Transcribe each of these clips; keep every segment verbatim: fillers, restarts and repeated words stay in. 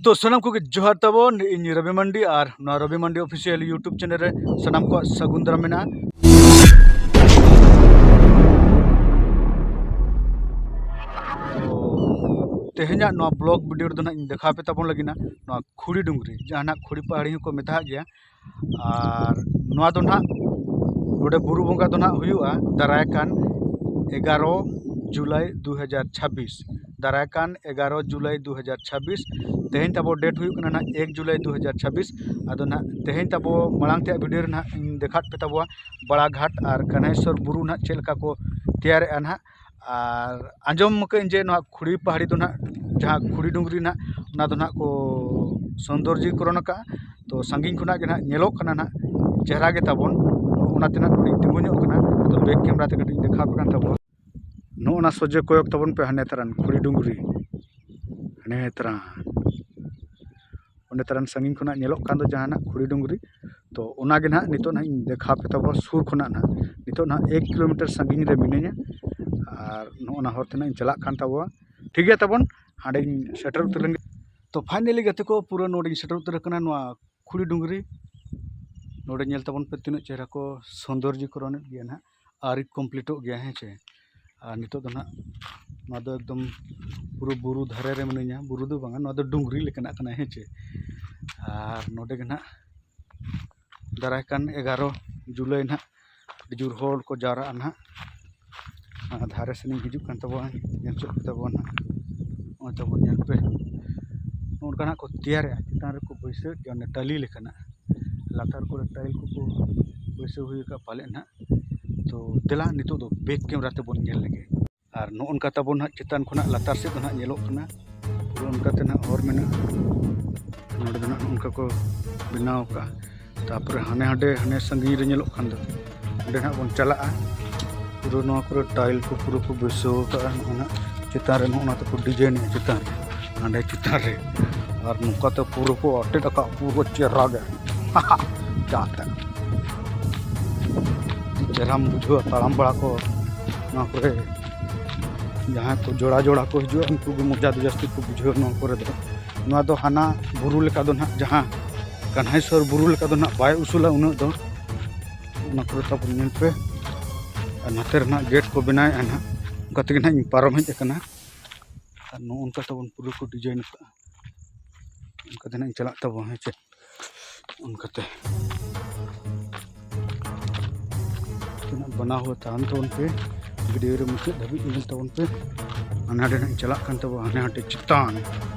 ᱛᱚ ᱥᱟᱱᱟᱢ ᱠᱚᱜᱮ ᱡᱚᱦᱟᱨ ᱛᱟᱵᱚᱱ, ᱤᱧ ᱨᱚᱵᱤ ᱢᱟᱱᱰᱤ ᱟᱨ ᱱᱚᱣᱟ ᱨᱚᱵᱤ ᱢᱟᱱᱰᱤ ᱚᱯᱷᱤᱥᱤᱭᱟᱞ YouTube ᱪᱮᱱᱮᱞ ᱨᱮ ᱥᱟᱱᱟᱢ ᱠᱚᱣᱟᱜ ᱥᱟᱹᱜᱩᱱ ᱫᱟᱨᱟᱢ ᱢᱮᱱᱟᱜᱼᱟ᱾ ᱛᱚ ᱛᱮᱦᱮᱧᱟᱜ ᱱᱚᱣᱟ ᱵᱞᱚᱜ ᱵᱷᱤᱰᱤᱭᱳ ᱨᱮᱫᱚ ᱱᱟᱦᱟᱜ ᱤᱧ ᱫᱮᱠᱷᱟᱣ ᱯᱮ ᱛᱟᱵᱚᱱ ᱞᱟᱹᱜᱤᱫ ᱱᱟᱦᱟᱜ ᱱᱚᱣᱟ ᱠᱷᱩᱲᱤ ᱰᱩᱝᱨᱤ, ᱡᱟᱦᱟᱸ ᱱᱟᱦᱟᱜ ᱠᱷᱩᱲᱤ ᱯᱟᱦᱟᱲᱤ ᱦᱚᱸᱠᱚ ᱢᱮᱛᱟᱜ ᱜᱮᱭᱟ᱾ ᱟᱨ ᱱᱚᱣᱟ ᱫᱚ ᱱᱟᱦᱟᱜ ᱱᱚᱰᱮ ᱵᱩᱨᱩ ᱵᱚᱸᱜᱟ ᱫᱚ ᱱᱟᱦᱟᱜ ᱦᱩᱭᱩᱜᱼᱟ ᱫᱟᱨᱟᱭ ᱠᱟᱱ ᱮᱜᱟᱨᱚ ᱡᱩᱞᱟᱭ ᱫᱩ ᱦᱟᱡᱟᱨ ᱪᱷᱟᱵᱵᱤᱥ, ᱫᱟᱨᱟᱭ ᱠᱟᱱ ᱮᱜᱟᱨᱚ ᱡᱩᱞᱟᱭ ᱫᱩ ᱦᱟᱡᱟᱨ ᱪᱷᱟᱵᱵᱤᱥ᱾ ᱛᱮᱦᱮᱧ ᱛᱟᱵᱚ ᱰᱮᱴ ᱦᱩᱭᱩᱜ ᱠᱟᱱᱟ ᱱᱟᱦᱟᱜ ᱮᱠ ᱡᱩᱞᱟᱭ ᱫᱩ ᱦᱟᱡᱟᱨ ᱪᱷᱟᱵᱵᱤᱥ᱾ ᱟᱫᱚ ᱱᱟᱦᱟᱜ ᱛᱮᱦᱮᱧ ᱛᱟᱵᱚ ᱢᱟᱲᱟᱝ ᱛᱮᱭᱟᱜ ᱵᱷᱤᱰᱤᱭᱳ ᱨᱮ ᱱᱟᱦᱟᱜ ᱤᱧ ᱫᱮᱠᱷᱟᱣ ᱯᱮ ᱛᱟᱵᱚᱣᱟ ᱵᱟᱲᱟᱜᱷᱟᱴ ᱟᱨ ᱠᱟᱱᱦᱮᱥᱚᱨ ᱵᱩᱨᱩ ᱱᱟᱦᱟᱜ ᱪᱮᱫ ᱞᱮᱠᱟ ᱠᱚ ᱛᱮᱭᱟᱨᱮᱜᱼᱟ ᱱᱟᱦᱟᱜ᱾ ᱟᱨ ᱟᱸᱡᱚᱢ ᱟᱠᱟᱫᱟᱹᱧ ᱡᱮ ᱱᱚᱣᱟ ᱠᱷᱩᱲᱤ ᱯᱟᱦᱟᱲᱤ ᱫᱚ ᱱᱟᱦᱟᱜ, ᱡᱟᱦᱟᱸ ᱠᱷᱩᱲᱤ ᱰᱩᱝᱨᱤ ᱱᱟᱦᱟᱜ, ᱚᱱᱟ ᱫᱚ ᱱᱟᱦᱟᱜ ᱠᱚ ᱥᱚᱱᱫᱚᱨᱡᱤᱠᱚᱨᱚᱱ ᱟᱠᱟᱫᱼᱟ᱾ ᱛᱚ ᱥᱟᱺᱜᱤᱧ ᱠᱷᱚᱱᱟᱜ ᱜᱮ ᱱᱟᱦᱟᱜ ᱧᱮᱞᱚᱜ ᱠᱟᱱᱟ ᱱᱟᱦᱟᱜ, ᱪᱮᱦᱨᱟ ᱜᱮ ᱛᱟᱵᱚᱱ᱾ ᱚᱱᱟᱛᱮ ᱱᱟᱦᱟᱜ ᱱᱚᱰᱮᱧ ᱛᱤᱸᱜᱩ ᱧᱚᱜ ᱠᱟᱱᱟ᱾ ᱟᱫᱚ ᱵᱮᱠ ᱠᱮᱢᱨᱟ ᱛᱮ ᱠᱟᱹᱴᱤᱡ ᱤᱧ ᱫᱮᱠᱷᱟᱣ ᱟᱯᱮ ᱠᱟᱱ ᱛᱟᱵᱚᱱᱟ᱾ ᱱᱚᱜᱼᱚ ᱱᱟ ᱥᱚᱡᱷᱮ ᱠᱚᱭᱚᱜ ᱛᱟᱵᱚᱱ ᱯᱮ, ᱦᱟᱱᱮ ᱛᱟᱨᱟᱱ ᱠᱷᱩᱲᱤ ᱰᱩᱝᱨᱤ, ᱦᱟᱱᱮ ᱛᱟᱨᱟᱱ ᱚᱸᱰᱮ ᱛᱟᱨᱟᱱ ᱥᱟᱺᱜᱤᱧ ᱠᱷᱚᱱᱟᱜ ᱧᱮᱞᱚᱜ ᱠᱟᱱ ᱫᱚ ᱡᱟᱦᱟᱱᱟᱜ ᱠᱷᱩᱲᱤ ᱰᱩᱝᱨᱤ, ᱛᱚ ᱚᱱᱟ ᱜᱮ ᱱᱟᱦᱟᱜ ᱱᱤᱛᱚᱜ ᱱᱟᱦᱟᱜ ᱤᱧ ᱫᱮᱠᱷᱟᱣ ᱯᱮ ᱛᱟᱵᱚᱣᱟ ᱥᱩᱨ ᱠᱷᱚᱱᱟᱜ ᱱᱟᱦᱟᱜ᱾ ᱱᱤᱛᱚᱜ ᱱᱟᱦᱟᱜ ᱮᱠ ᱠᱤᱞᱳᱢᱤᱴᱟᱨ ᱥᱟᱺᱜᱤᱧ ᱨᱮ ᱢᱤᱱᱟᱹᱧᱟ᱾ ᱟᱨ ᱱᱚᱜᱼᱚ ᱱᱟ ᱦᱚᱨ ᱛᱮ ᱱᱟᱦᱟᱜ ᱤᱧ ᱪᱟᱞᱟᱜ ᱠᱟᱱ ᱛᱟᱵᱚᱣᱟ᱾ ᱴᱷᱤᱠ ᱜᱮᱭᱟ ᱛᱟᱵᱚᱱ, ᱦᱟᱸᱰᱮᱧ ᱥᱮᱴᱮᱨ ᱩᱛᱟᱹᱨ ᱞᱮᱱ ᱜᱮ᱾ ᱛᱚ ᱯᱷᱟᱭᱱᱟᱞᱤ ᱜᱟᱛᱮ ᱠᱚ, ᱯᱩᱨᱟᱹ ᱱᱚᱰᱮᱧ ᱥᱮᱴᱮᱨ ᱩᱛᱟᱹᱨ ᱟᱠᱟᱱᱟ, ᱱᱚᱣᱟ ᱠᱷᱩᱲᱤ ᱰᱩᱝᱨᱤ᱾ ᱱᱚᱰᱮ ᱧᱮᱞ ᱛᱟᱵᱚᱱ ᱯᱮ ᱛᱤᱱᱟᱹᱜ ᱪᱮᱦᱨᱟ ᱠᱚ ᱥᱚᱱᱫᱚᱨᱡᱤᱠᱚᱨᱚᱱᱮᱫ ᱜᱮᱭᱟ ᱱᱟᱦᱟᱜ, ᱟᱹᱣᱨᱤ ᱠᱚᱢᱯᱞᱤᱴᱚᱜ ᱜᱮᱭᱟ, ᱦᱮᱸ ᱪᱮ᱾ ᱟᱨ ᱱᱤᱛᱚᱜ ᱫᱚ ᱱᱟᱦᱟᱜ ᱱᱚᱣᱟ ᱫᱚ ᱮᱠᱫᱚᱢ ᱯᱩᱨᱟᱹ ᱵᱩᱨᱩ ᱫᱷᱟᱨᱮ ᱨᱮ ᱢᱤᱱᱟᱹᱧᱟ᱾ ᱵᱩᱨᱩ ᱫᱚ ᱵᱟᱝᱟ, ᱱᱚᱣᱟ ᱫᱚ ᱰᱩᱝᱨᱤ ᱞᱮᱠᱟᱱᱟᱜ ᱠᱟᱱᱟ, ᱦᱮᱸ ᱪᱮ᱾ ᱟᱨ ᱱᱚᱰᱮ ᱜᱮ ᱱᱟᱦᱟᱜ ᱫᱟᱨᱟᱭ ᱠᱟᱱ ᱮᱜᱟᱨᱚ ᱡᱩᱞᱟᱭ ᱱᱟᱦᱟᱜ ᱟᱹᱰᱤ ᱡᱳᱨ ᱦᱚᱲ ᱠᱚ ᱡᱟᱣᱨᱟᱜᱼᱟ ᱱᱟᱦᱟᱜ᱾ ᱟᱨ ᱫᱷᱟᱨᱮ ᱥᱮᱱᱤᱧ ᱦᱤᱡᱩᱜ ᱠᱟᱱ ᱛᱟᱵᱚᱱᱟ, ᱧᱮᱞ ᱦᱚᱪᱚ ᱯᱮ ᱛᱟᱵᱚᱱᱟ ᱱᱟᱦᱟᱜ᱾ ᱱᱚᱜᱼᱚᱭ ᱛᱟᱵᱚᱱ ᱧᱮᱞ ᱯᱮ, ᱱᱚᱜᱼᱚ ᱱᱚᱝᱠᱟᱱᱟᱜ ᱠᱚ ᱛᱮᱭᱟᱨᱮᱜᱼᱟ, ᱪᱮᱛᱟᱱ ᱨᱮᱠᱚ ᱵᱟᱹᱭᱥᱟᱹᱣᱮᱫ ᱜᱮᱭᱟ ᱚᱱᱮ ᱴᱟᱹᱞᱤ ᱞᱮᱠᱟᱱᱟᱜ᱾ ᱞᱟᱛᱟᱨ ᱠᱚᱨᱮ ᱴᱟᱭᱤᱞ ᱠᱚᱠᱚ ᱵᱟᱹᱭᱥᱟᱹᱣ ᱦᱩᱭ ᱟᱠᱟᱫ ᱯᱟᱞᱮᱫ ᱱᱟᱦᱟᱜ᱾ ᱛᱚ ᱫᱮᱞᱟ ᱱᱤᱛᱚᱜ ᱫᱚ ᱵᱮᱠ ᱠᱮᱢᱨᱟ ᱛᱮᱵᱚᱱ ᱧᱮᱞ ᱞᱮᱜᱮ᱾ ᱟᱨ ᱱᱚᱜᱼᱚ ᱱᱚᱝᱠᱟ ᱛᱟᱵᱚᱱ ᱱᱟᱦᱟᱜ ᱪᱮᱛᱟᱱ ᱠᱷᱚᱱᱟᱜ ᱞᱟᱛᱟᱨ ᱥᱮᱫ ᱫᱚ ᱱᱟᱦᱟᱜ ᱧᱮᱞᱚᱜ ᱠᱟᱱᱟ᱾ ᱯᱩᱨᱟᱹ ᱚᱱᱠᱟᱛᱮ ᱱᱟᱦᱟᱜ ᱦᱚᱨ ᱢᱮᱱᱟᱜᱼᱟ᱾ ᱱᱚᱰᱮ ᱫᱚ ᱱᱟᱦᱟᱜ ᱱᱚᱝᱠᱟ ᱠᱚ ᱵᱮᱱᱟᱣ ᱟᱠᱟᱫᱼᱟ᱾ ᱛᱟᱯᱚᱨᱮ ᱦᱟᱱᱮ ᱦᱟᱸᱰᱮ ᱦᱟᱱᱮ ᱥᱟᱺᱜᱤᱧ ᱨᱮ ᱧᱮᱞᱚᱜ ᱠᱟᱱ ᱫᱚ, ᱚᱸᱰᱮ ᱱᱟᱦᱟᱜ ᱵᱚᱱ ᱪᱟᱞᱟᱜᱼᱟ᱾ ᱯᱩᱨᱟᱹ ᱱᱚᱣᱟ ᱠᱚᱨᱮ ᱴᱟᱭᱤᱞ ᱠᱚ ᱯᱩᱨᱟᱹ ᱠᱚ ᱵᱟᱹᱭᱥᱟᱹᱣ ᱟᱠᱟᱫᱼᱟ᱾ ᱱᱚᱜᱼᱚ ᱱᱟᱦᱟᱜ ᱪᱮᱛᱟᱱ ᱨᱮ ᱱᱚᱜᱼᱚ ᱱᱟ ᱛᱮᱠᱚ ᱰᱤᱡᱟᱭᱤᱱᱮᱫᱼᱟ ᱪᱮᱛᱟᱱ ᱨᱮ, ᱦᱟᱸᱰᱮ ᱪᱮᱛᱟᱱ ᱨᱮ᱾ ᱟᱨ ᱱᱚᱝᱠᱟ ᱛᱮ ᱯᱩᱨᱟᱹ ᱠᱚ ᱟᱴᱮᱫ ᱟᱠᱟᱫ, ᱯᱩᱨᱟᱹ ᱪᱮᱦᱨᱟ ᱜᱮ᱾ ᱡᱟᱦᱟᱸ ᱛᱮ ᱟᱹᱰᱤ ᱪᱮᱦᱨᱟᱢ ᱵᱩᱡᱷᱟᱹᱣᱟ ᱛᱟᱲᱟᱢ ᱵᱟᱲᱟ ᱠᱚ᱾ ᱱᱚᱣᱟ ᱠᱚᱨᱮ ᱡᱟᱦᱟᱸᱭ ᱠᱚ ᱡᱚᱲᱟ ᱡᱚᱲᱟ ᱠᱚ ᱦᱤᱡᱩᱜᱼᱟ, ᱩᱱᱠᱩ ᱜᱮ ᱢᱚᱡᱟ ᱫᱚ ᱡᱟᱹᱥᱛᱤ ᱠᱚ ᱵᱩᱡᱷᱟᱹᱣᱟ ᱱᱚᱣᱟ ᱠᱚᱨᱮ ᱫᱚ᱾ ᱱᱚᱣᱟ ᱫᱚ ᱦᱟᱱᱟ ᱵᱩᱨᱩ ᱞᱮᱠᱟ ᱫᱚ ᱱᱟᱦᱟᱜ, ᱡᱟᱦᱟᱸ ᱠᱟᱱᱦᱟᱭᱥᱚᱨ ᱵᱩᱨᱩ ᱞᱮᱠᱟ ᱫᱚ ᱱᱟᱦᱟᱜ ᱵᱟᱭ ᱩᱥᱩᱞᱟ ᱩᱱᱟᱹᱜ ᱫᱚ᱾ ᱚᱱᱟ ᱠᱚᱨᱮ ᱛᱟᱵᱚᱱ ᱧᱮᱞ ᱯᱮ, ᱟᱨ ᱱᱚᱛᱮ ᱨᱮ ᱱᱟᱦᱟᱜ ᱜᱮᱴ ᱠᱚ ᱵᱮᱱᱟᱣᱮᱫᱼᱟ ᱱᱟᱦᱟᱜ, ᱚᱱᱠᱟ ᱛᱮᱜᱮ ᱱᱟᱦᱟᱜ ᱤᱧ ᱯᱟᱨᱚᱢ ᱦᱮᱡ ᱟᱠᱟᱱᱟ᱾ ᱟᱨ ᱱᱚᱜᱼᱚ ᱱᱚᱝᱠᱟ ᱛᱟᱵᱚᱱ ᱯᱩᱨᱟᱹ ᱠᱚ ᱰᱤᱡᱟᱭᱤᱱ ᱟᱠᱟᱫᱼᱟ, ᱚᱱᱠᱟ ᱛᱮ ᱱᱟᱦᱟᱜ ᱤᱧ ᱪᱟᱞᱟᱜ ᱛᱟᱵᱚᱱ, ᱦᱮᱸ ᱪᱮ᱾ ᱚᱱᱠᱟᱛᱮ ᱛᱤᱱᱟᱹᱜ ᱵᱮᱱᱟᱣ ᱦᱩᱭ ᱛᱟᱦᱮᱱ ᱛᱟᱵᱚᱱ ᱯᱮ, ᱵᱷᱤᱰᱤᱭᱳ ᱨᱮ ᱢᱩᱪᱟᱹᱫ ᱫᱷᱟᱹᱵᱤᱡ ᱧᱮᱞ ᱛᱟᱵᱚᱱ ᱯᱮ᱾ ᱦᱟᱱᱮ ᱦᱟᱸᱰᱮ ᱱᱟᱜ ᱪᱟᱞᱟᱜ ᱠᱟᱱ ᱛᱟᱵᱚᱱᱟ, ᱦᱟᱱᱮ ᱦᱟᱸᱰᱮ ᱪᱮᱛᱟᱱ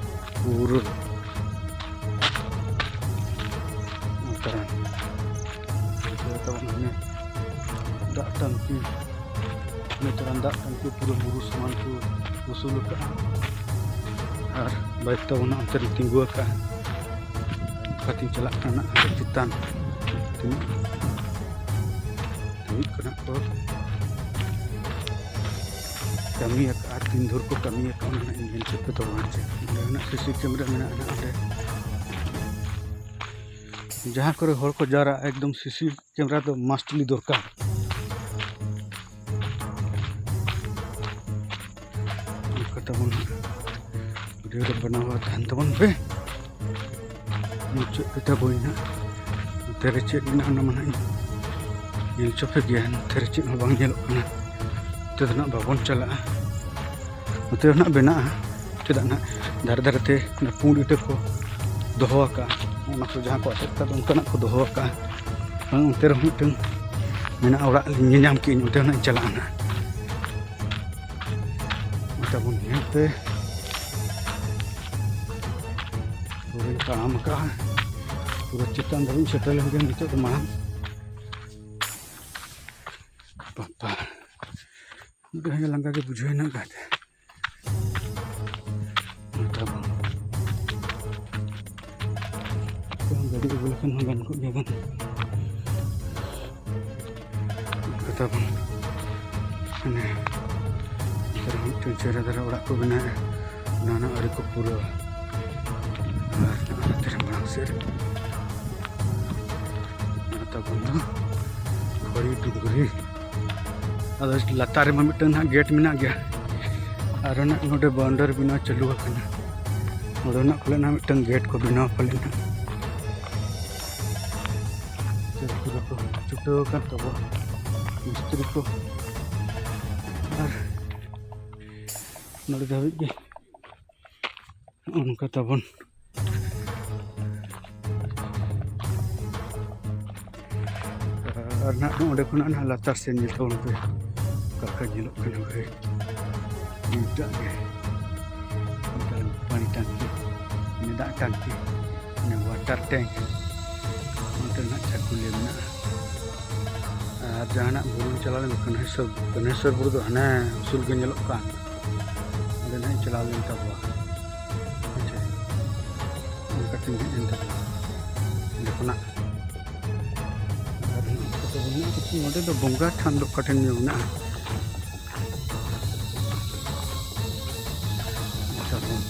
ᱯᱩᱨᱟᱹ ᱛᱟᱨᱟᱱ ᱛᱟᱵᱚᱱ ᱦᱟᱱᱮ ᱫᱟᱜ ᱴᱟᱝᱠᱤ᱾ ᱱᱮᱛᱟᱨᱟᱱ ᱫᱟᱜ ᱴᱟᱝᱠᱤ ᱯᱩᱨᱟᱹ ᱵᱩᱨᱩ ᱥᱚᱢᱟᱱ ᱠᱚ ᱩᱥᱩᱞ ᱟᱠᱟᱫᱼᱟ᱾ ᱟᱨ ᱵᱟᱭᱤᱠ ᱛᱟᱵᱚᱱ ᱚᱱᱛᱮ ᱨᱮ ᱛᱤᱸᱜᱩ ᱟᱠᱟᱫᱼᱟ᱾ ᱚᱱᱠᱟᱛᱤᱧ ᱪᱟᱞᱟᱜ ᱠᱟᱱᱟ ᱦᱟᱸᱜ ᱪᱮᱛᱟᱱ᱾ ᱛᱤᱱᱟᱹᱜ ᱦᱩᱭᱩᱜ ᱠᱟᱱᱟ ᱠᱚ ᱠᱟᱹᱢᱤ ᱟᱠᱟᱫᱼᱟ, ᱛᱤᱱ ᱫᱷᱩᱨ ᱠᱚ ᱠᱟᱹᱢᱤ ᱟᱠᱟᱫᱼᱟ, ᱚᱱᱟ ᱤᱧ ᱧᱮᱞ ᱦᱚᱪᱚ ᱯᱮ ᱛᱟᱵᱚᱱᱟ᱾ ᱪᱮᱫ ᱚᱸᱰᱮ ᱢᱮᱱᱟᱜᱼᱟ, ᱥᱤᱥᱤ ᱠᱮᱢᱮᱨᱟ ᱢᱮᱱᱟᱜᱼᱟ ᱚᱸᱰᱮ᱾ ᱡᱟᱦᱟᱸ ᱠᱚᱨᱮ ᱦᱚᱲ ᱠᱚ ᱡᱟᱣᱨᱟᱜᱼᱟ, ᱮᱠᱫᱚᱢ ᱥᱤᱥᱤ ᱠᱮᱢᱮᱨᱟ ᱫᱚ ᱢᱟᱥᱴᱞᱤ ᱫᱚᱨᱠᱟᱨ᱾ ᱚᱱᱠᱟ ᱛᱟᱵᱚᱱ ᱵᱷᱤᱰᱤᱭᱳ ᱨᱮ ᱵᱮᱱᱟᱣ ᱛᱟᱦᱮᱱ ᱛᱟᱵᱚᱱ ᱯᱮ᱾ ᱢᱩᱪᱟᱹᱫ ᱯᱮ ᱛᱟᱵᱚᱱ ᱱᱟᱦᱟᱜ᱾ ᱱᱚᱛᱮ ᱨᱮ ᱪᱮᱫ ᱢᱮᱱᱟᱜᱼᱟ, ᱚᱱᱟ ᱢᱟ ᱱᱟᱦᱟᱜ ᱤᱧ ᱧᱮᱞ ᱦᱚᱪᱚ ᱯᱮ ᱜᱮᱭᱟ᱾ ᱱᱚᱛᱮ ᱨᱮ ᱪᱮᱫ ᱦᱚᱸ ᱵᱟᱝ ᱧᱮᱞᱚᱜ ᱠᱟᱱᱟ᱾ ᱱᱚᱛᱮ ᱫᱚ ᱱᱟᱦᱟᱜ ᱵᱟᱵᱚᱱ ᱪᱟᱞᱟᱜᱼᱟ᱾ ᱱᱚᱛᱮ ᱫᱚ ᱱᱟᱦᱟᱜ ᱵᱮᱱᱟᱜᱼᱟ᱾ ᱪᱮᱫᱟᱜ ᱱᱟᱦᱟᱜ ᱫᱷᱟᱨᱮ ᱫᱷᱟᱨᱮ ᱛᱮ ᱚᱱᱟ ᱯᱩᱸᱰ ᱤᱴᱟᱹ ᱠᱚ ᱫᱚᱦᱚ ᱟᱠᱟᱫᱼᱟ, ᱚᱱᱟ ᱠᱚ ᱡᱟᱦᱟᱸ ᱠᱚ ᱟᱴᱮᱫ ᱠᱟᱫ ᱚᱱᱠᱟᱱᱟᱜ ᱠᱚ ᱫᱚᱦᱚ ᱟᱠᱟᱫᱼᱟ᱾ ᱵᱟᱝ, ᱚᱱᱛᱮ ᱨᱮᱦᱚᱸ ᱢᱤᱫᱴᱟᱝ ᱢᱮᱱᱟᱜᱼᱟ ᱚᱲᱟᱜ, ᱧᱮᱞ ᱧᱟᱢ ᱠᱮᱫ ᱟᱹᱧ, ᱚᱱᱛᱮ ᱦᱚᱸ ᱱᱟᱦᱟᱜ ᱤᱧ ᱪᱟᱞᱟᱜᱼᱟ ᱱᱟᱦᱟᱜ᱾ ᱢᱟ ᱛᱟᱵᱚᱱ ᱧᱮᱞ ᱯᱮ, ᱯᱩᱨᱟᱹᱧ ᱛᱟᱲᱟᱢ ᱟᱠᱟᱫᱼᱟ, ᱯᱩᱨᱟᱹ ᱪᱮᱛᱟᱱ ᱫᱷᱟᱹᱵᱤᱡ ᱥᱮᱴᱮᱨ ᱞᱮᱱ ᱜᱮ ᱱᱤᱛᱚᱜ ᱫᱚ ᱢᱟᱲᱟᱝ᱾ ᱵᱟᱯᱟ, ᱩᱱᱟᱹᱜ ᱜᱮ ᱞᱟᱸᱜᱟ ᱜᱮ ᱵᱩᱡᱷᱟᱹᱣ ᱮᱱᱟ ᱜᱟᱛᱮ᱾ ᱱᱚᱝᱠᱟ ᱵᱚᱱ ᱜᱟᱹᱰᱤ ᱟᱹᱜᱩ ᱞᱮᱠᱷᱟᱱ ᱦᱚᱸ ᱜᱟᱱ ᱠᱚᱜ ᱜᱮᱭᱟ ᱵᱚᱱ᱾ ᱠᱟᱛᱷᱟ ᱵᱚᱱ ᱢᱟᱱᱮ ᱱᱮᱛᱟᱨ ᱦᱚᱸ ᱢᱤᱫᱴᱮᱱ ᱪᱮᱦᱨᱟ ᱫᱷᱟᱨᱟ ᱚᱲᱟᱜ ᱠᱚ ᱵᱮᱱᱟᱣᱮᱫᱼᱟ, ᱚᱱᱟ ᱨᱮᱱᱟᱜ ᱟᱹᱨᱤ ᱠᱚ ᱯᱩᱨᱟᱹᱣᱟ᱾ ᱟᱨ ᱱᱚᱛᱮ ᱨᱮ ᱢᱟᱲᱟᱝ ᱥᱮᱫ ᱨᱮ ᱛᱟᱵᱚᱱ ᱫᱚ ᱠᱷᱚᱲᱤ ᱰᱩᱝᱨᱤ᱾ ᱟᱫᱚ ᱞᱟᱛᱟᱨ ᱨᱮᱢᱟ ᱢᱤᱫᱴᱟᱝ ᱱᱟᱦᱟᱜ ᱜᱮᱴ ᱢᱮᱱᱟᱜ ᱜᱮᱭᱟ, ᱟᱨ ᱱᱟᱦᱟᱜ ᱱᱚᱰᱮ ᱵᱟᱣᱩᱱᱰᱟᱨᱤ ᱵᱮᱱᱟᱣ ᱪᱟᱹᱞᱩ ᱟᱠᱟᱱᱟ᱾ ᱱᱚᱰᱮ ᱱᱟᱜ ᱯᱟᱞᱮ ᱱᱟᱜ ᱢᱤᱫᱴᱟᱝ ᱜᱮᱴ ᱠᱚ ᱵᱮᱱᱟᱣ ᱯᱟᱞᱮ ᱱᱟᱜ᱾ ᱪᱮᱫ ᱠᱚ ᱫᱚᱠᱚ ᱪᱷᱩᱴᱟᱹᱣ ᱟᱠᱟᱱ ᱛᱟᱵᱚᱱ ᱢᱤᱥᱛᱨᱤ ᱠᱚ᱾ ᱟᱨ ᱱᱚᱰᱮ ᱫᱷᱟᱹᱵᱤᱡ ᱜᱮ ᱱᱚᱜᱼᱚ ᱱᱚᱝᱠᱟ ᱛᱟᱵᱚᱱ᱾ ᱟᱨ ᱱᱟᱜ ᱱᱚᱸᱰᱮ ᱠᱷᱚᱱᱟᱜ ᱱᱟᱜ ᱞᱟᱛᱟᱨ ᱥᱮᱫ ᱧᱮᱞ ᱛᱟᱵᱚᱱ ᱯᱮ, ᱚᱠᱟ ᱞᱮᱠᱟ ᱧᱮᱞᱚᱜ ᱠᱟᱱᱟ ᱵᱷᱟᱹᱭ᱾ ᱱᱤᱛᱟᱜ ᱜᱮ ᱚᱱᱠᱟᱱ ᱯᱟᱱᱤ ᱴᱟᱝᱠᱤ, ᱢᱟᱱᱮ ᱫᱟᱜ ᱴᱟᱝᱠᱤ, ᱢᱟᱱᱮ water tank, ᱚᱱᱛᱮ ᱱᱟᱜ ᱪᱷᱟᱠᱩᱞᱤᱭᱟᱹ ᱢᱮᱱᱟᱜᱼᱟ᱾ ᱟᱨ ᱡᱟᱦᱟᱱᱟᱜ ᱵᱩᱨᱩ ᱪᱟᱞᱟᱣ ᱞᱮᱱᱠᱷᱟᱱ ᱠᱟᱹᱱᱦᱮᱥᱚᱨ, ᱠᱟᱹᱱᱦᱮᱥᱚᱨ ᱵᱩᱨᱩ ᱫᱚ ᱦᱟᱱᱮ ᱩᱥᱩᱞ ᱜᱮ ᱧᱮᱞᱚᱜ ᱠᱟᱱ, ᱚᱸᱰᱮ ᱱᱟᱜ ᱤᱧ ᱪᱟᱞᱟᱣ ᱞᱮᱱ ᱛᱟᱵᱚᱣᱟ᱾ ᱦᱮᱸ ᱥᱮ? ᱚᱱᱠᱟ ᱛᱮᱧ ᱦᱮᱡ ᱮᱱ ᱛᱟᱵᱚᱣᱟ ᱚᱸᱰᱮ ᱠᱷᱚᱱᱟᱜ᱾ ᱟᱨ ᱱᱚᱜᱼᱚ ᱱᱚᱝᱠᱟ ᱛᱟᱵᱚᱱ ᱢᱮᱱᱟᱜᱼᱟ᱾ ᱱᱚᱰᱮ ᱫᱚ ᱵᱚᱸᱜᱟ ᱛᱷᱟᱱ ᱫᱚ ᱚᱠᱟ ᱴᱷᱮᱱ ᱧᱚᱜ ᱢᱮᱱᱟᱜᱼᱟ? ᱟᱪᱪᱷᱟ, ᱦᱮᱸ᱾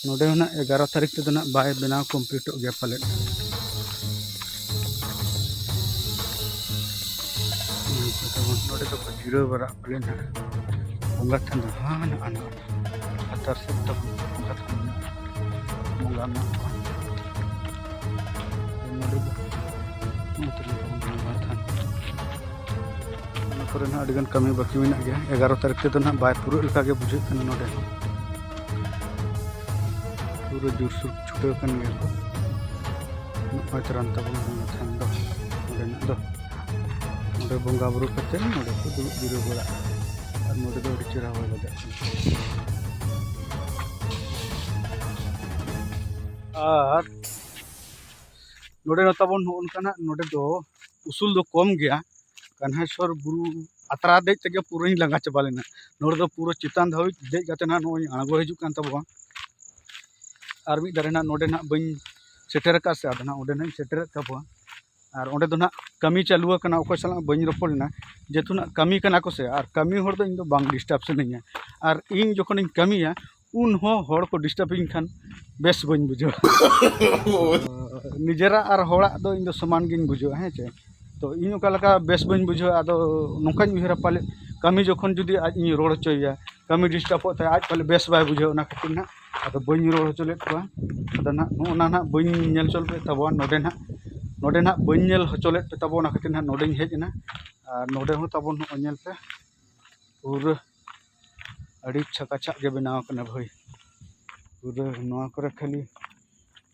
ᱱᱚᱰᱮ ᱦᱚᱸ ᱱᱟᱜ ᱮᱜᱟᱨᱚ ᱛᱟᱹᱨᱤᱠᱷ ᱛᱮᱫᱚ ᱱᱟᱜ ᱵᱟᱭ ᱵᱮᱱᱟᱣ ᱠᱚᱢᱯᱞᱤᱴᱚᱜ ᱜᱮᱭᱟ ᱯᱟᱞᱮᱫ᱾ ᱱᱚᱰᱮ ᱫᱚᱠᱚ ᱡᱤᱨᱟᱹᱣ ᱵᱟᱲᱟᱜ ᱯᱟᱞᱮ ᱱᱟᱜ᱾ ᱵᱚᱸᱜᱟ ᱛᱷᱟᱱ ᱫᱚ ᱦᱟᱱᱟ, ᱦᱟᱱᱟ, ᱞᱟᱛᱟᱨ ᱥᱮᱫ ᱛᱟᱵᱚᱱ ᱵᱚᱸᱜᱟ ᱛᱷᱟᱱ ᱢᱮᱱᱟᱜᱼᱟ᱾ ᱵᱚᱸᱜᱟ ᱢᱮᱱᱟᱜ ᱠᱚᱣᱟ᱾ ᱱᱚᱰᱮ ᱫᱚ ᱱᱚᱛᱮ ᱨᱮ ᱛᱟᱵᱚᱱ ᱵᱚᱸᱜᱟ ᱛᱷᱟᱱ᱾ ᱚᱱᱟ ᱠᱚᱨᱮ ᱱᱟᱜ ᱟᱹᱰᱤᱜᱟᱱ ᱠᱟᱹᱢᱤ ᱵᱟᱹᱠᱤ ᱢᱮᱱᱟᱜ ᱜᱮᱭᱟ᱾ ᱮᱜᱟᱨᱚ ᱛᱟᱹᱨᱤᱠᱷ ᱛᱮᱫᱚ ᱱᱟᱜ ᱵᱟᱭ ᱯᱩᱨᱟᱹᱜ ᱞᱮᱠᱟ ᱜᱮ ᱵᱩᱡᱷᱟᱹᱜ ᱠᱟᱱᱟ ᱱᱚᱰᱮ ᱦᱚᱸ᱾ ᱯᱩᱨᱟᱹ ᱡᱳᱨᱥᱳᱨ ᱪᱷᱩᱴᱟᱹᱣ ᱠᱟᱱ ᱜᱮᱭᱟ ᱠᱚ᱾ ᱱᱚᱜᱼᱚᱭ ᱛᱚᱨᱟᱱ ᱛᱟᱵᱚᱱ ᱵᱚᱸᱜᱟ ᱛᱷᱟᱱ ᱫᱚ ᱱᱚᱰᱮᱱᱟᱜ ᱫᱚ᱾ ᱱᱚᱰᱮ ᱵᱚᱸᱜᱟ ᱵᱩᱨᱩ ᱠᱟᱛᱮ ᱱᱚᱰᱮ ᱠᱚ ᱫᱩᱲᱩᱵ ᱡᱤᱨᱟᱹᱣ ᱵᱟᱲᱟᱜᱼᱟ᱾ ᱟᱨ ᱱᱚᱰᱮ ᱫᱚ ᱟᱹᱰᱤ ᱪᱮᱦᱨᱟ ᱦᱚᱭ ᱵᱟᱡᱟᱜ ᱠᱟᱱᱟ᱾ ᱟᱨ ᱱᱚᱰᱮ ᱫᱚ ᱛᱟᱵᱚᱱ ᱱᱚᱜᱼᱚ ᱱᱚᱝᱠᱟᱱᱟᱜ, ᱱᱚᱰᱮ ᱫᱚ ᱩᱥᱩᱞ ᱫᱚ ᱠᱚᱢ ᱜᱮᱭᱟ᱾ ᱠᱟᱱᱦᱮᱥᱚᱨ ᱵᱩᱨᱩ ᱟᱛᱨᱟ ᱫᱮᱡ ᱛᱮᱜᱮ ᱯᱩᱨᱟᱹᱧ ᱞᱟᱸᱜᱟ ᱪᱟᱵᱟ ᱞᱮᱱᱟ᱾ ᱱᱚᱰᱮ ᱫᱚ ᱯᱩᱨᱟᱹ ᱪᱮᱛᱟᱱ ᱫᱷᱟᱹᱵᱤᱡ ᱫᱮᱡ ᱠᱟᱛᱮ ᱱᱟᱦᱟᱜ ᱱᱚᱜᱼᱚᱭ ᱟᱬᱜᱚ ᱦᱤᱡᱩᱜ ᱠᱟᱱ ᱛᱟᱵᱚᱱᱟ᱾ ᱟᱨ ᱢᱤᱫ ᱫᱷᱟᱨᱮ ᱱᱟᱦᱟᱜ ᱱᱚᱰᱮ ᱱᱟᱦᱟᱜ ᱵᱟᱹᱧ ᱥᱮᱴᱮᱨ ᱟᱠᱟᱫ ᱥᱮ, ᱟᱫᱚ ᱱᱟᱦᱟᱜ ᱚᱸᱰᱮ ᱱᱟᱦᱟᱜ ᱤᱧ ᱥᱮᱴᱮᱨᱮᱫ ᱛᱟᱵᱚᱱᱟ᱾ ᱟᱨ ᱚᱸᱰᱮ ᱫᱚ ᱱᱟᱦᱟᱜ ᱠᱟᱹᱢᱤ ᱪᱟᱹᱞᱩ ᱟᱠᱟᱱᱟ, ᱚᱠᱚᱭ ᱥᱟᱞᱟᱜ ᱵᱟᱹᱧ ᱨᱚᱯᱚᱲ ᱞᱮᱱᱟ, ᱡᱮᱦᱮᱛᱩ ᱱᱟᱦᱟᱜ ᱠᱟᱹᱢᱤ ᱠᱟᱱᱟ ᱠᱚ ᱥᱮ, ᱟᱨ ᱠᱟᱹᱢᱤ ᱦᱚᱲ ᱫᱚ ᱤᱧ ᱫᱚ ᱵᱟᱝ ᱰᱤᱥᱴᱟᱨᱵ ᱥᱟᱱᱟᱧᱟ᱾ ᱟᱨ ᱤᱧ ᱡᱚᱠᱷᱚᱱᱤᱧ ᱠᱟᱹᱢᱤᱭᱟ, ᱩᱱ ᱦᱚᱸ ᱦᱚᱲ ᱠᱚ ᱰᱤᱥᱴᱟᱨᱵᱤᱧ ᱠᱷᱟᱱ ᱵᱮᱥ ᱵᱟᱹᱧ ᱵᱩᱡᱷᱟᱹᱣᱟ᱾ ᱱᱤᱡᱮᱨᱟᱜ ᱟᱨ ᱦᱚᱲᱟᱜ ᱫᱚ ᱤᱧ ᱫᱚ ᱥᱚᱢᱟᱱ ᱜᱤᱧ ᱵᱩᱡᱷᱟᱹᱣᱟ, ᱦᱮᱸ ᱪᱮ᱾ ᱛᱚ ᱤᱧ ᱚᱠᱟ ᱞᱮᱠᱟ ᱵᱮᱥ ᱵᱟᱹᱧ ᱵᱩᱡᱷᱟᱹᱣᱟ, ᱟᱫᱚ ᱱᱚᱝᱠᱟᱧ ᱩᱭᱦᱟᱹᱨᱟ, ᱯᱟᱞᱮ ᱠᱟᱹᱢᱤ ᱡᱚᱠᱷᱚᱱ ᱡᱩᱫᱤ ᱟᱡ ᱤᱧ ᱨᱚᱲ ᱦᱚᱪᱚᱭᱮᱭᱟ, ᱠᱟᱹᱢᱤ ᱰᱤᱥᱴᱟᱵᱚᱜ ᱛᱟᱭᱟ, ᱟᱡ ᱯᱟᱞᱮ ᱵᱮᱥ ᱵᱟᱭ ᱵᱩᱡᱷᱟᱹᱣᱟ, ᱚᱱᱟ ᱠᱷᱟᱹᱛᱤᱨ ᱱᱟᱦᱟᱜ ᱟᱫᱚ ᱵᱟᱹᱧ ᱨᱚᱲ ᱦᱚᱪᱚ ᱞᱮᱫ ᱠᱚᱣᱟ᱾ ᱟᱫᱚ ᱱᱟᱦᱟᱜ ᱱᱚᱜᱼᱚ ᱱᱟ ᱱᱟᱦᱟᱜ ᱵᱟᱹᱧ ᱧᱮᱞ ᱦᱚᱪᱚ ᱞᱮᱫ ᱛᱟᱵᱚᱱ ᱱᱚᱰᱮ ᱱᱟᱦᱟᱜ, ᱱᱚᱰᱮ ᱱᱟᱦᱟᱜ ᱵᱟᱹᱧ ᱧᱮᱞ ᱦᱚᱪᱚ ᱞᱮᱫ ᱯᱮ ᱛᱟᱵᱚᱱ, ᱚᱱᱟ ᱠᱷᱟᱹᱛᱤᱨ ᱱᱟᱦᱟᱜ ᱱᱚᱰᱮᱧ ᱦᱮᱡ ᱮᱱᱟ᱾ ᱟᱨ ᱱᱚᱰᱮ ᱦᱚᱸ ᱛᱟᱵᱚᱱ ᱱᱚᱜᱼᱚᱭ ᱧᱮᱞ ᱯᱮ, ᱯᱩᱨᱟᱹ ᱟᱹᱰᱤ ᱪᱷᱟᱠᱟᱪᱷᱟᱠ ᱜᱮ ᱵᱮᱱᱟᱣ ᱠᱟᱱᱟ ᱵᱷᱟᱹᱭ᱾ ᱯᱩᱨᱟᱹ ᱱᱚᱣᱟ ᱠᱚᱨᱮ ᱠᱷᱟᱹᱞᱤ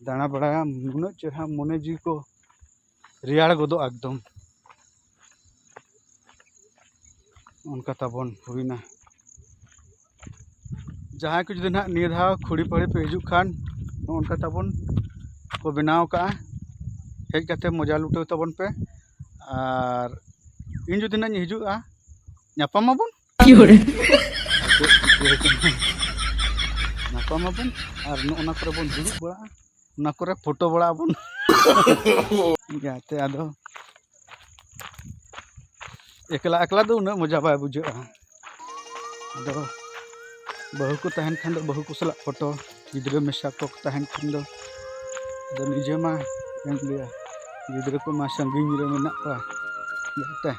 ᱫᱟᱬᱟ ᱵᱟᱲᱟᱭᱟᱢ, ᱱᱩᱱᱟᱹᱜ ᱪᱮᱦᱨᱟ ᱢᱚᱱᱮ ᱡᱤᱣᱤ ᱠᱚ ᱨᱮᱭᱟᱲ ᱜᱚᱫᱚᱜᱼᱟ ᱮᱠᱫᱚᱢ᱾ ᱚᱱᱠᱟ ᱛᱟᱵᱚᱱ ᱦᱩᱭᱱᱟ᱾ ᱡᱟᱦᱟᱸᱭ ᱠᱚ ᱡᱩᱫᱤ ᱱᱟᱦᱟᱜ ᱱᱤᱭᱟᱹ ᱫᱷᱟᱣ ᱠᱷᱩᱲᱤ ᱯᱟᱹᱲᱤ ᱯᱮ ᱦᱤᱡᱩᱜ ᱠᱷᱟᱱ, ᱱᱚᱜᱼᱚ ᱱᱚᱝᱠᱟ ᱛᱟᱵᱚᱱ ᱠᱚ ᱵᱮᱱᱟᱣ ᱠᱟᱜᱼᱟ᱾ ᱦᱮᱡ ᱠᱟᱛᱮ ᱢᱚᱡᱟ ᱞᱩᱴᱟᱹᱣ ᱛᱟᱵᱚᱱ ᱯᱮ᱾ ᱟᱨ ᱤᱧ ᱡᱩᱫᱤ ᱱᱟᱦᱟᱜ ᱤᱧ ᱦᱤᱡᱩᱜᱼᱟ, ᱧᱟᱯᱟᱢ ᱟᱵᱚᱱ᱾ ᱧᱟᱯᱟᱢ ᱟᱵᱚᱱ ᱟᱨ ᱱᱚᱜᱼᱚ ᱱᱟ ᱠᱚᱨᱮ ᱵᱚᱱ ᱫᱩᱲᱩᱵ ᱵᱟᱲᱟᱜᱼᱟ, ᱚᱱᱟ ᱠᱚᱨᱮ ᱯᱷᱳᱴᱳ ᱵᱟᱲᱟᱜ ᱟᱵᱚᱱ᱾ ᱡᱟᱛᱮ ᱟᱫᱚ ᱮᱠᱞᱟ ᱮᱠᱞᱟ ᱫᱚ ᱩᱱᱟᱹᱜ ᱢᱚᱡᱟ ᱵᱟᱭ ᱵᱩᱡᱷᱟᱹᱜᱼᱟ᱾ ᱟᱫᱚ ᱵᱟᱹᱦᱩ ᱠᱚ ᱛᱟᱦᱮᱱ ᱠᱷᱟᱱ ᱫᱚ ᱵᱟᱹᱦᱩ ᱠᱚ ᱥᱟᱞᱟᱜ ᱯᱷᱳᱴᱳ, ᱜᱤᱫᱽᱨᱟᱹ ᱢᱮᱥᱟ ᱠᱚ ᱛᱟᱦᱮᱱ ᱠᱷᱟᱱ ᱫᱚ, ᱟᱫᱚ ᱱᱤᱡᱮ ᱢᱟ ᱮᱢ ᱞᱟᱹᱭᱟ, ᱜᱤᱫᱽᱨᱟᱹ ᱠᱚᱢᱟ ᱥᱟᱺᱜᱤᱧ ᱨᱮ ᱢᱮᱱᱟᱜ ᱠᱚᱣᱟ᱾ ᱡᱟᱛᱮ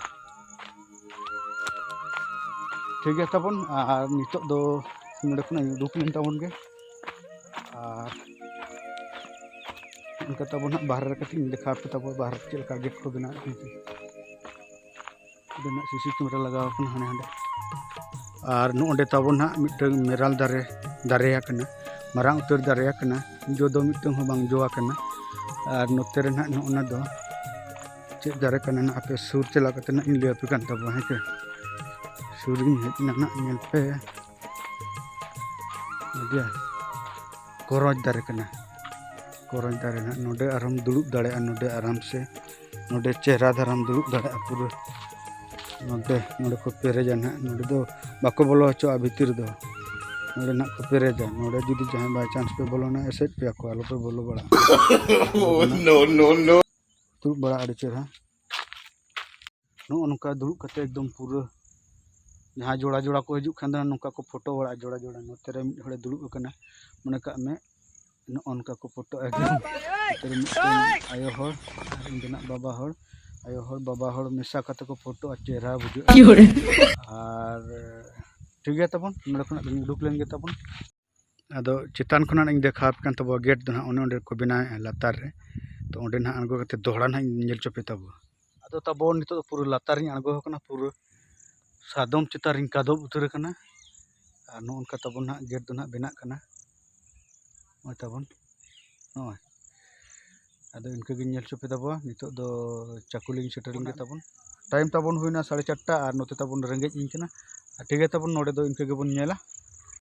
ᱴᱷᱤᱠ ᱜᱮᱭᱟ ᱛᱟᱵᱚᱱ, ᱟᱨ ᱱᱤᱛᱚᱜ ᱫᱚ ᱱᱚᱰᱮ ᱠᱷᱚᱱᱟᱜ ᱤᱧ ᱩᱰᱩᱠ ᱞᱮᱱ ᱛᱟᱵᱚᱱ ᱜᱮ᱾ ᱟᱨ ᱚᱱᱠᱟ ᱛᱟᱵᱚᱱ ᱦᱟᱸᱜ ᱵᱟᱦᱨᱮ ᱨᱮ ᱠᱟᱹᱴᱤᱡ ᱤᱧ ᱫᱮᱠᱷᱟᱣ ᱟᱯᱮ ᱛᱟᱵᱚ, ᱵᱟᱦᱨᱮ ᱨᱮ ᱪᱮᱫ ᱞᱮᱠᱟ ᱜᱮᱴ ᱠᱚ ᱵᱮᱱᱟᱣᱮᱫ ᱠᱟᱱᱟ᱾ ᱚᱸᱰᱮᱱᱟᱜ ᱥᱤᱥᱤ ᱠᱮᱢᱮᱨᱟ ᱞᱟᱜᱟᱣ ᱟᱠᱟᱱᱟ ᱦᱟᱸᱰᱮ ᱦᱟᱸᱰᱮ᱾ ᱟᱨ ᱱᱚᱜᱼᱚᱸᱰᱮ ᱛᱟᱵᱚᱱ ᱦᱟᱸᱜ ᱢᱤᱫᱴᱟᱝ ᱢᱮᱨᱟᱞ ᱫᱟᱨᱮ, ᱫᱟᱨᱮ ᱟᱠᱟᱱᱟ, ᱢᱟᱨᱟᱝ ᱩᱛᱟᱹᱨ ᱫᱟᱨᱮ ᱟᱠᱟᱱᱟ, ᱡᱚ ᱫᱚ ᱢᱤᱫᱴᱟᱝ ᱦᱚᱸ ᱵᱟᱝ ᱡᱚ ᱟᱠᱟᱱᱟ᱾ ᱟᱨ ᱱᱚᱛᱮ ᱨᱮ ᱱᱟᱦᱟᱜ ᱱᱚᱜᱼᱚ ᱱᱟ ᱫᱚ ᱪᱮᱫ ᱫᱟᱨᱮ ᱠᱟᱱᱟ ᱱᱟᱦᱟᱜ, ᱟᱯᱮ ᱥᱩᱨ ᱪᱟᱞᱟᱣ ᱠᱟᱛᱮ ᱱᱟᱦᱟᱜ ᱤᱧ ᱞᱟᱹᱭ ᱟᱯᱮ ᱠᱟᱱ ᱛᱟᱵᱚᱱᱟ, ᱦᱮᱸ ᱥᱮ᱾ ᱥᱩᱨ ᱨᱤᱧ ᱦᱮᱡ ᱮᱱᱟ ᱱᱟᱦᱟᱜ, ᱧᱮᱞ ᱯᱮ᱾ ᱵᱩᱡᱷᱟᱹᱣ? ᱠᱚᱨᱚᱧᱪ ᱫᱟᱨᱮ ᱠᱟᱱᱟ, ᱠᱚᱨᱚᱧᱪ ᱫᱟᱨᱮ ᱱᱟᱦᱟᱜ᱾ ᱱᱚᱰᱮ ᱟᱨᱦᱚᱸᱢ ᱫᱩᱲᱩᱵ ᱫᱟᱲᱮᱭᱟᱜᱼᱟ, ᱱᱚᱰᱮ ᱟᱨᱟᱢ ᱥᱮ, ᱱᱚᱰᱮ ᱪᱮᱦᱨᱟ ᱫᱷᱟᱨᱟᱢ ᱫᱩᱲᱩᱵ ᱫᱟᱲᱮᱭᱟᱜᱼᱟ ᱯᱩᱨᱟᱹ᱾ ᱱᱚᱰᱮ, ᱱᱚᱰᱮ ᱠᱚ ᱯᱮᱨᱮᱡᱟ ᱱᱟᱦᱟᱜ, ᱱᱚᱰᱮ ᱫᱚ ᱵᱟᱠᱚ ᱵᱚᱞᱚ ᱦᱚᱪᱚᱣᱟᱜᱼᱟ ᱵᱷᱤᱛᱤᱨ ᱫᱚ᱾ ᱱᱚᱰᱮ ᱱᱟᱦᱟᱜ ᱠᱚ ᱯᱮᱨᱮᱡᱟ, ᱱᱚᱰᱮ ᱡᱩᱫᱤ ᱡᱟᱦᱟᱸᱭ by chance ᱯᱮ ᱵᱚᱞᱚᱱᱟ, ᱮᱥᱮᱫ ᱯᱮᱭᱟ ᱠᱚ, ᱟᱞᱚᱯᱮ ᱵᱚᱞᱚ ᱵᱟᱲᱟᱜᱼᱟ᱾ No, no, no. ᱫᱩᱲᱩᱵ ᱵᱟᱲᱟ ᱟᱹᱰᱤ ᱪᱮᱦᱨᱟ᱾ ᱱᱚᱜᱼᱚ ᱱᱚᱝᱠᱟ ᱫᱩᱲᱩᱵ ᱠᱟᱛᱮ ᱮᱠᱫᱚᱢ ᱯᱩᱨᱟᱹ ᱡᱟᱦᱟᱸᱭ ᱡᱚᱲᱟ ᱡᱚᱲᱟ ᱠᱚ ᱦᱤᱡᱩᱜ ᱠᱷᱟᱱ ᱫᱚ ᱱᱚᱝᱠᱟ ᱠᱚ ᱯᱷᱳᱴᱳ ᱵᱟᱲᱟᱜᱼᱟ ᱡᱚᱲᱟ ᱡᱚᱲᱟ᱾ ᱱᱚᱛᱮ ᱨᱮ ᱢᱤᱫ ᱦᱚᱲᱮ ᱫᱩᱲᱩᱵ ᱟᱠᱟᱱᱟ, ᱢᱚᱱᱮ ᱠᱟᱜ ᱢᱮ ᱱᱚᱜᱼᱚ ᱱᱚᱝᱠᱟ ᱠᱚ ᱯᱷᱳᱴᱳ ᱮᱠᱫᱚᱢ᱾ ᱱᱚᱛᱮ ᱨᱮ ᱢᱤᱫᱴᱮᱱ ᱟᱭᱳ ᱦᱚᱲ ᱟᱨ ᱤᱧ ᱫᱚ ᱱᱟᱜ ᱵᱟᱵᱟ ᱦᱚᱲ᱾ ᱟᱭᱳ ᱦᱚᱲ, ᱵᱟᱵᱟ ᱦᱚᱲ ᱢᱮᱥᱟ ᱠᱟᱛᱮ ᱠᱚ ᱯᱷᱳᱴᱳᱜᱼᱟ, ᱪᱮᱦᱨᱟ ᱵᱩᱡᱷᱟᱹᱜᱼᱟ᱾ ᱟᱨ ᱴᱷᱤᱠ ᱜᱮᱭᱟ ᱛᱟᱵᱚᱱ, ᱱᱚᱰᱮ ᱠᱷᱚᱱᱟᱜ ᱞᱤᱧ ᱩᱰᱩᱠ ᱞᱮᱱ ᱜᱮ ᱛᱟᱵᱚᱱ᱾ ᱟᱫᱚ ᱪᱮᱛᱟᱱ ᱠᱷᱚᱱᱟᱜ ᱤᱧ ᱫᱮᱠᱷᱟᱣ ᱟᱯᱮ ᱠᱟᱱ ᱛᱟᱵᱚᱣᱟ, ᱜᱮᱴ ᱫᱚ ᱱᱟᱦᱟᱜ ᱚᱱᱮ ᱚᱸᱰᱮ ᱠᱚ ᱵᱮᱱᱟᱣᱮᱫᱼᱟ ᱞᱟᱛᱟᱨ ᱨᱮ᱾ ᱛᱚ ᱚᱸᱰᱮ ᱱᱟᱦᱟᱜ ᱟᱬᱜᱚ ᱠᱟᱛᱮ ᱫᱚᱦᱲᱟ ᱱᱟᱦᱟᱜ ᱤᱧ ᱧᱮᱞ ᱦᱚᱪᱚ ᱯᱮ ᱛᱟᱵᱚᱣᱟ᱾ ᱟᱫᱚ ᱛᱟᱵᱚᱱ ᱱᱤᱛᱚᱜ ᱫᱚ ᱯᱩᱨᱟᱹ ᱞᱟᱛᱟᱨ ᱨᱤᱧ ᱟᱬᱜᱚ ᱟᱠᱟᱱᱟ, ᱯᱩᱨᱟᱹ ᱥᱟᱫᱚᱢ ᱪᱮᱛᱟᱱ ᱨᱤᱧ ᱠᱟᱫᱚᱵ ᱩᱛᱟᱹᱨ ᱟᱠᱟᱱᱟ᱾ ᱟᱨ ᱱᱚᱜᱼᱚ ᱱᱚᱝᱠᱟ ᱛᱟᱵᱚᱱ ᱱᱟᱦᱟᱜ ᱜᱮᱴ ᱫᱚ ᱱᱟᱦᱟᱜ ᱵᱮᱱᱟᱜ ᱠᱟᱱᱟ᱾ ᱱᱚᱜᱼᱚᱭ ᱛᱟᱵᱚᱱ, ᱱᱚᱜᱼᱚᱭ᱾ ᱟᱫᱚ ᱤᱱᱠᱟᱹ ᱜᱤᱧ ᱧᱮᱞ ᱦᱚᱪᱚ ᱯᱮ ᱛᱟᱵᱚᱣᱟ᱾ ᱱᱤᱛᱚᱜ ᱫᱚ ᱪᱟᱹᱠᱩᱞᱤᱧ ᱥᱮᱴᱮᱨ ᱞᱮᱱ ᱜᱮ ᱛᱟᱵᱚᱱ᱾ ᱴᱟᱭᱤᱢ ᱛᱟᱵᱚᱱ ᱦᱩᱭᱱᱟ ᱥᱟᱲᱮ ᱪᱟᱨᱴᱟ, ᱟᱨ ᱱᱚᱛᱮ ᱛᱟᱵᱚᱱ ᱨᱮᱸᱜᱮᱡ ᱤᱧ ᱠᱟᱱᱟ᱾ ᱟᱨ ᱴᱷᱤᱠ ᱜᱮᱭᱟ ᱛᱟᱵᱚᱱ, ᱱᱚᱰᱮ ᱫᱚ ᱤᱱᱠᱟᱹ ᱜᱮᱵᱚᱱ ᱧᱮᱞᱟ᱾